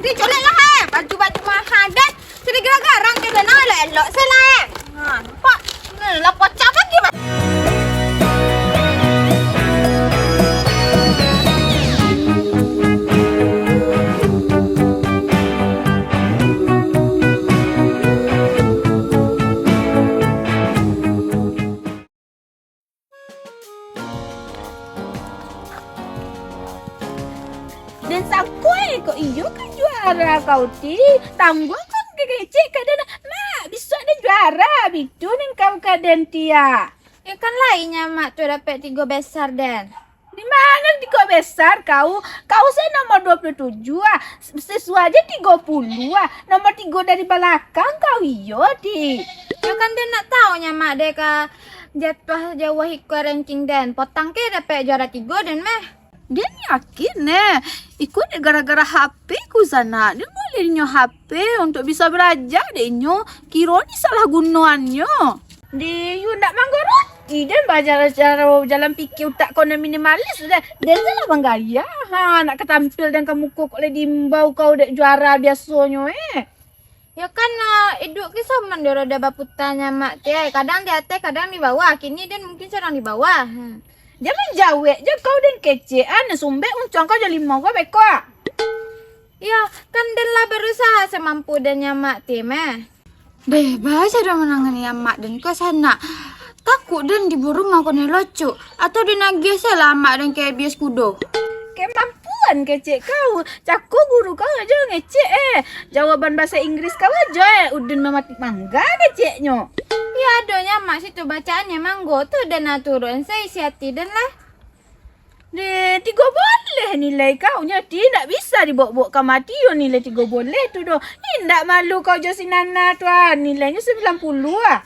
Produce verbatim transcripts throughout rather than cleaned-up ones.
Ri, coleklah, eh. Baju-baju mahal den. Sudah garang-garang ke den, elok-elok se lah, eh. Ha, nampak? Hmm, lah pacah bagi, Mak. Den sangko, eh, kok iyo ka juara kau ti. Tangguang kau kecek ka den. Mak, bisuak den juara, bitu den kau ka den ti, ah. Yo kan lainyo, Mak, tu dapek tigo besar den. Di mano tigo besar kau? Kau se nomor dua puluh tujuh, ah. Siswa je tigo puluh, ah. Nomor tigo dari balakang kau iyo ti. Yo kan den nak tau nyo, Mak, dek ka jatuah jauah iko ranking den. Potang ke dapek juara tigo den meh. Den yakin, eh, iko dek gara-gara H P ko sanak. Den buliah nyo H P untuak bisa baraja dek nyo. Kiro ni salah gunoannyo. Di, yu ndak mangarati den bajalan, caro jalan pikir utak kau nan minimalis den. Den salah manggaya. Ha, nak ka tampil den ka muko kok lai diimbau kau dek juara biasonyo, eh. Yo kan, ah, iduik ko saman jo roda baputa nyo, Mak, ti. Kadang di ateh, kadang di bawah. Kini den mungkin sadang di bawah. Hmm. Jan manjawek jo kau den kecek, ah, nan sumbek uncuang kau jo limo kau beko, ah. Yo, kan den lah barusaha samampu den nyo, Mak, ti, meh. Bebas ado manangani amak den ko sanak. Takuk den diburu mangkonyo locok, atau den agiah se lah amak den ka A B S kudo. Kamampuan kecek kau, cako guru kau ajo ngecek, eh. Jawaban bahaso Inggris kau ajo, eh, Udin mamatik mangga keceknyo. Yo, adonyo amak situ bacaannyo manggo tu den aturan saisi ati den lah. Deh, tigo boleh nilai kau nyo ti, ndak bisa dibok-bok ka mati yo nilai tigo boleh tu doh. Indak malu kau jo si Nana tu ah, nilainyo sambilan puluah ah.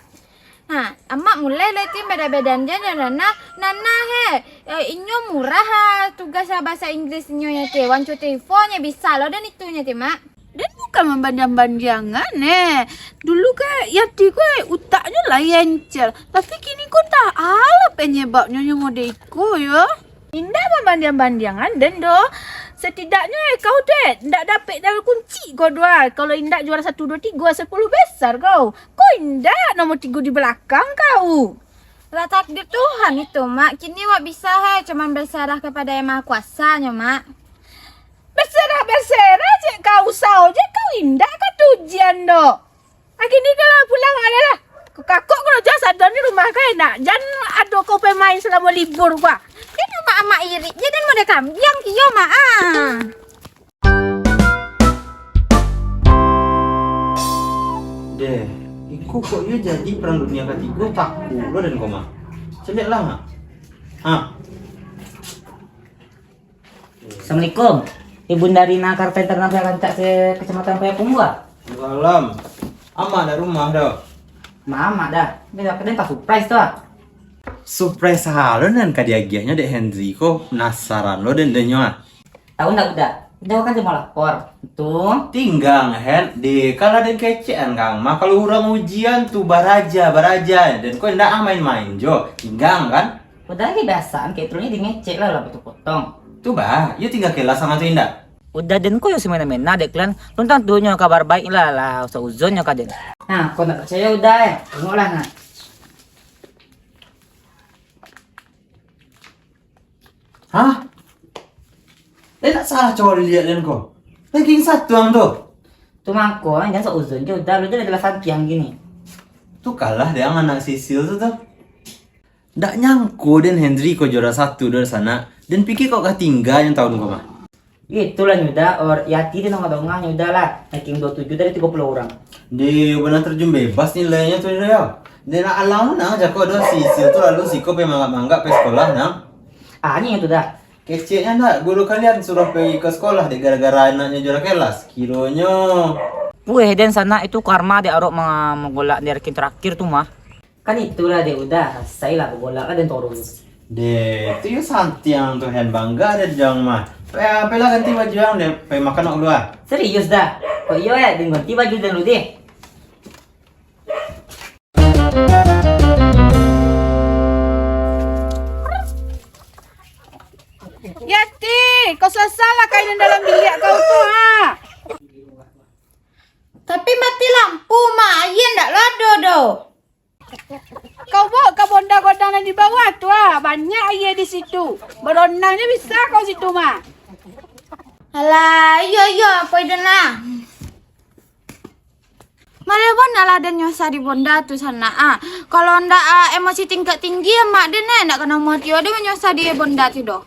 Ha, amak mulai lai ti beda-bedaan jo Nana. Nana he, eh, inyo murah ah, tugas ah bahasa Inggris inyo nyo ti. One, two, three, four nyo bisa lo den itu nyo ti, Mak. Den bukan mambandiang-bandiangan, eh. Dulu kan Yati ko, eh, utaknyo lah encer. Tapi kini ko tak alah penyebabnyo nyo mode iko, yo. Indak mambandiang-bandiangan den doh. Setidaknyo, eh, kau tu, eh, ndak dapek dalam kunci kau doh, ah. Kalau indak juara satu, dua, tigo, sepuluh besar kau. Kau indak nomor tigo di balakang kau. Lah takdir Tuhan itu, Mak. Kini wak bisa, hai, cuman berserah kepada Yang Maha Kuasa nyo, Mak. Berserah-berserah cek kau, usaho je kau indak ka tu ujian doh. Kini kau lah pulang, alah lah. Kau kakok kau lah jan sadon di rumah kau enak. Jan ado kau pemain salamo libur kau. Kan amak-amak irik je, den mode kambiang kio, Mak, ah. Deh, iko kok iyo jadi perang dunia katigo, takuk lo den ko mah. Caliak lah, Mak. Ha. Assalamualaikum. Ibunda Rina Carpenter nan rancak se Kecamatan Payakumbuah. Salam. Amak dak rumah doh? Mamak dah. Dia dah kena surprise tu ah. Surprise halo nan ka diagiahnyo dek Henry ko. Penasaran lo den denyo ah. Tahu ndak Uda? Uda kan cuma lapor. Tu. Tinggang Hen, di kalau den kecekan kang mah kalau urang ujian tu baraja, baraja. Den ko ndak ah main-main jo. Tinggang kan? Uda lagi biasaan, Katrulnyo dingecek lah, lah potong-potong. Tu bah, iyo tingga kelas ang tu indak? Uda den ko yo semena-mena dek kalian, belum tantunyo kabar baik lah, lah sauzonnyo ka den. Nah, kau nak percaya Uda eh, tengoklah nah. Hah? Eh, nak salah coliak den ko. Ranking satu ang tu. Tu mangko, eh, jan sauzon je Uda, lu je lah jelas santiang gini. Tu kalah dek ang anak Sisil tu tu. Ndak nyangko den Henry ko juara satu dari sana. Den pikir kok ka tingga yang tahun ko mah. Itulah nyo Uda, or, Yati di tongah-tongah nyo Uda lah. Ranking dua tujuh dari tigo puluh urang. Di bana terjun bebas nilainyo tu yo. Den nak alang nang jako do si Sil tu lalu siko pe manggak-manggak pe sekolah nang. Ah, nyo tu dah. Keceknya ndak, guru kalian suruh pergi ke sekolah dek gara-gara anaknya juara kelas. Kironyo. Pueh den sanak itu karma dek arok ma-, magolak di ranking terakhir tu mah. Kan itulah dek Uda, rasailah bagolak lah den torun. Deh, tu yo santiang tu Hen bangga dek jang mah. Pe, pelah ganti baju ang deh, pe makan nak dulu ah. Serius dah? Kok iyo ya, den ganti baju den dulu deh. Yati, kau sasalah kain dalam biliak kau tu ha. Tapi mati lampu, Mak. Aia ndak lo ado doh. Kau baok ka bonda godang nan di bawah tu, ah. Banyak aia di situ. Baronang je bisa kau situ, mah. Alah, iyo, iyo, pai den lah. Maleh bana lah den nyusah di bonda tu sanak, ah. Kalau ndak, ah, emosi tingkat tinggi, ah, mak den, eh, ndak ka namuah tio den manyusah di bonda tu doh.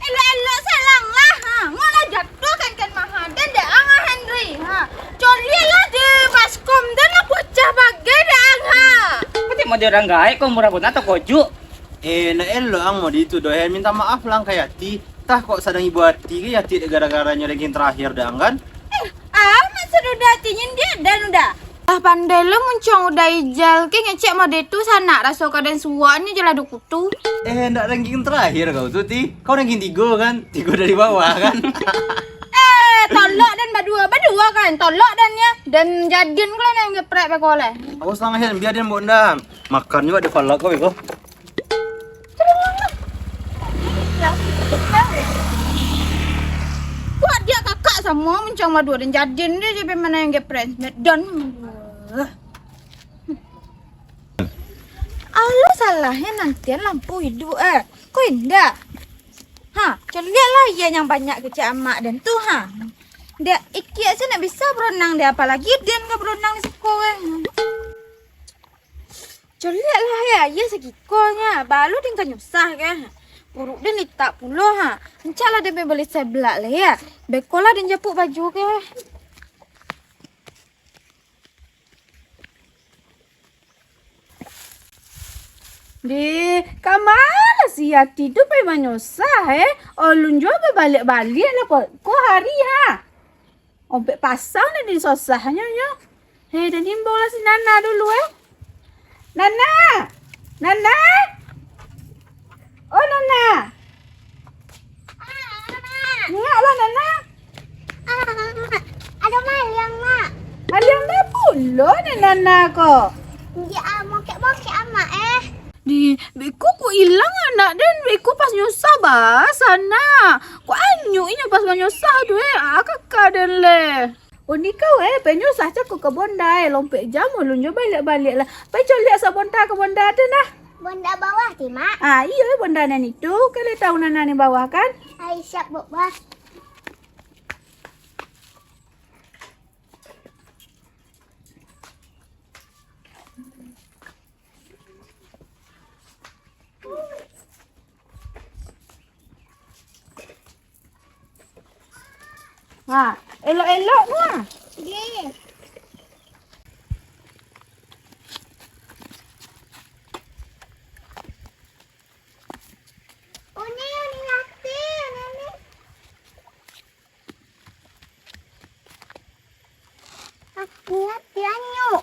Elok-elok salang lah, ha. Ngok lah jatuah kan, kan maha. Dan dek ang, ha, Henry, ha. Coliak lah di baskom, dan lah pacah bagai dek ang, ha. Kau tengok model urang gaek, kau murah bona atau kojuk? Eh, ndak elok ang mode itu doh, eh. Minta maaf lah ang ka Yati. Tah kok sadang ibo ati ka Yati dek gara-garanyo ranking terakhir dek ang, kan? Eh, amat sudah atinyo dia dan udah. Lah pandai lo muncuang Uda Ijal, ke ngecek mode tu sanak raso kadan suak ni je lah duku tu. Eh, ndak ranking terakhir kau tu, Ti. Kau ranking tigo, kan? Tigo dari bawah, kan? Eh, tolak dan badua, badua kan? Tolak dan ya. Dan jadin ko lah nan geprek beko leh. Aku sangahan, bia den bonda. Makan juga di palak kau beko. Kuat dia kakak samo muncuang badua dan jadin dia je pemana yang geprek. Dan Allah, salahnyo nantian lampu iduik, eh. Ko indak? Ha, coliak lah aia nan banyak kecek amak den tu, ha. Dek ikiak se ndak bisa baronang dek, apalagi den ka baronang di siko, eh. Coliak lah, eh, aia sakiko nyo, baru den ka nyusah, ke. Puruik den litak pulo, ha. Rancak lah den bali sabelak lah, ya. Beko lah den japuik baju, ke. Deh, ka ma lah si Yati tu pai manyusah, eh? Ulun juo babaliak-baliak lah ko, ko hari, ha. Ompek pasang nan disosahnyo, nyo. Heh, den imbau lah si Nana dulu, eh. Nana! Nana! Oh, Nana! Ngak lah, Nana! Ado maliang, Mak. Maliang ma pulo dek Nana ko? Indak, ah, mokek-mokek amak, eh. Di, beko ko ilang anak den, beko pas nyusah baa sanak. Ko anyuik inyo pas manyusah tu, eh, ah, kakak den leh. Uni kau, eh, pai nyusah cako ka bonda, eh, lompek jam ulun juo baliak-baliak lah. Pai coliak sabonta ka bonda tu nah. Bonda bawah ti, Mak? Ah, iyo, eh, bonda nan itu. Kalian tahu nan, nan di bawah, kan? Ai, siap, Buk, Bah. Ha, elok-elok, Mak. Nggih. Uni, Uni Yati, Uni, Uni. Ah, Uni Yati anyuik.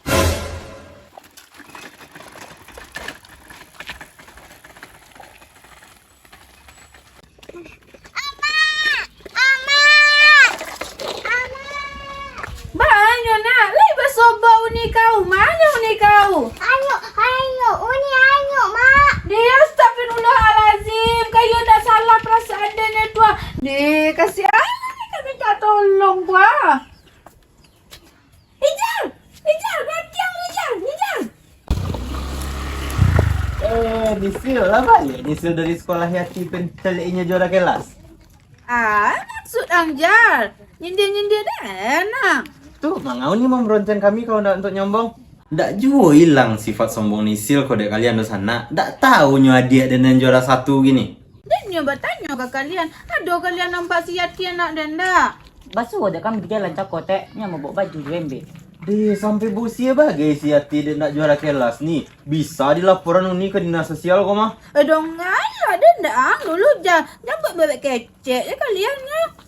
Amak! Amak! Amak! Baa nyo, Nak? Lai basobok uni kau? Ma nyo uni kau? Anyuik, anyuik, uni anyuik, Mak. Deh, astagfirullahalazim. Kayo ndak salah parasaan den tu, ah. Deh, kasihan kami minta tolong ko, ah. Ijal! Ijal! Matiang lu, Ijal! Ijal! Eh, Nisil, lah baliak Nisil dari sekolah Yati, pen-, caliak inyo juara kelas? Ah, maksud ang, Jal? Nyindir-nyindir den, ah. Tu, mangau ni mamberoncan kami kalau ndak untuk nyombong? Ndak juo ilang sifat sombong Nisil ko dek kalian, dunsanak. Ndak tahu nyo adiak den nan juara satu gini. Den nyo batanyo ka kalian, ado kalian nampak si Yati anak den ndak? Basuo dek kami di jalan cako tek, nyo mambaok baju jo ember. Deh, sampai bosie bagai si Yati dek ndak juara kelas ni. Bisa dilaporan uni ka dinas sosial ko mah. Eh, dongalah den ndak ang dulu, jan, jan buek bebek kecek je kalian nyo.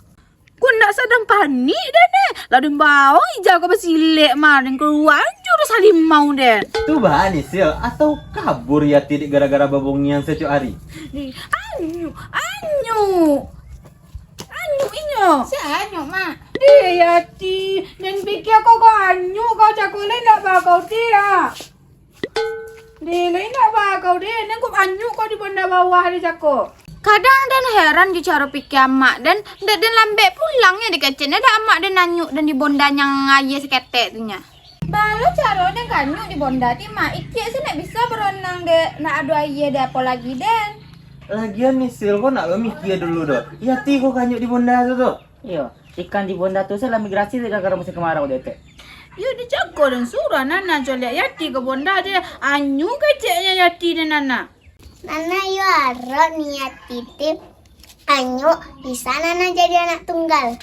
Ko ndak sadang panik den, eh. Lah den bao Ijal ko basilek mah, den kalua jo salimau den. Tu baa Nisil, atau kabur Yati dek gara-gara babongian satiok ari? Deh, anyuik, anyuik. Anyuik inyo. Sia anyuik, Mak? Deh, Yati, den pikia ko, ko anyuik ko cako, lai ndak baa kau ti, ah. Deh, lai ndak baa kau deh, nan ko anyuik kau di bonda bawah deh cako. Kadang den heran jo caro pikia amak den, dek den lambek pulang nyo dikecek nyo dek amak den anyuk den di bonda nan aia saketek tu nyo. Baa lo caro den ka anyuk di bonda ti, Mak? Ikiak se ndak bisa baronang dek, ndak ado aia dek apo lai den. Lagian Misil ko ndak bamikia dulu doh. Yati ko ka anyuk di bonda tu tu. Iyo, ikan di bonda tu se lah migrasi gara-gara musim kemarau dek. Yo dijago den suruah Nana coliak Yati ka bonda dek, anyuk keceknyo Yati dek Nana. Nana yo arok ni Yati ti, anyuk bisa Nana jadi anak tunggal.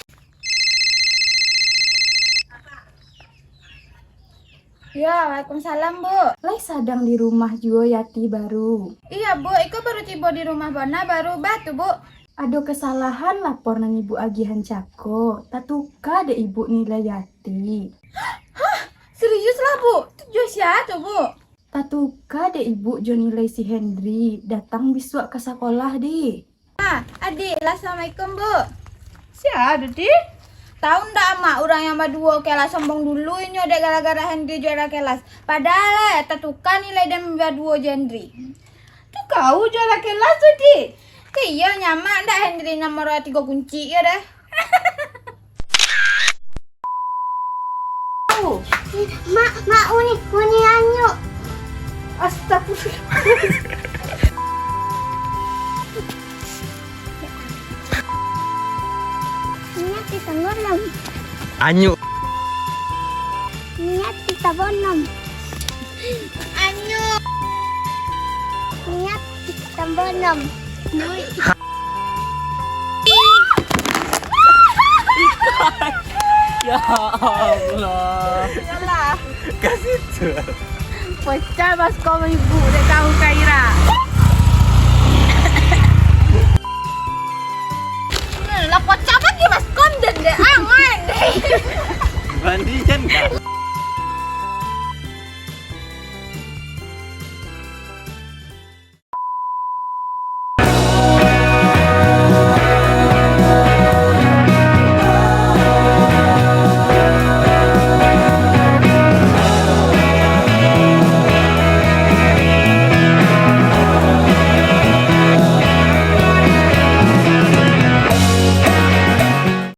Yo, waalaikumsalam, Bu. Lai sadang di rumah juo Yati baru? Iyo, Bu, iko baru tibo di rumah bona baru, baa tu, Bu? Ado kasalahan lapor nan Ibu agiahan cako, tatuka dek Ibu nilai Yati. Hah? Serius lah, Bu? Tu jo sia tu, Bu? Tatuka dek Ibu jo nilai si Hendri, datang bisuak ka sakolah, di. Ah, Adik, lah, assalamualaikum, Bu. Sia tu, Ti? Tahu ndak, Mak, urang nan baduo kelas sombong dulu inyo dek gara-gara Hendri juara kelas. Padahal, eh, tatuka nilai den baduo jo Hendri. Tu kau juara kelas tu, Ti? Ti, iyo nyo, Mak, ndak Hendri nomor tigo kunci yo deh. Mak, Mak, uni, uni anyuk. Astagfirullah. Niat kita ngolam. Anyuk. Niat kita bonom. Anyuk. Niat kita bonom. Ya Allah. Yalah. Ka situ. Pacah baskom ibu dek kau, Kaira. Hmm, lah pacah lagi baskom den dek angan. Bandi jan ka.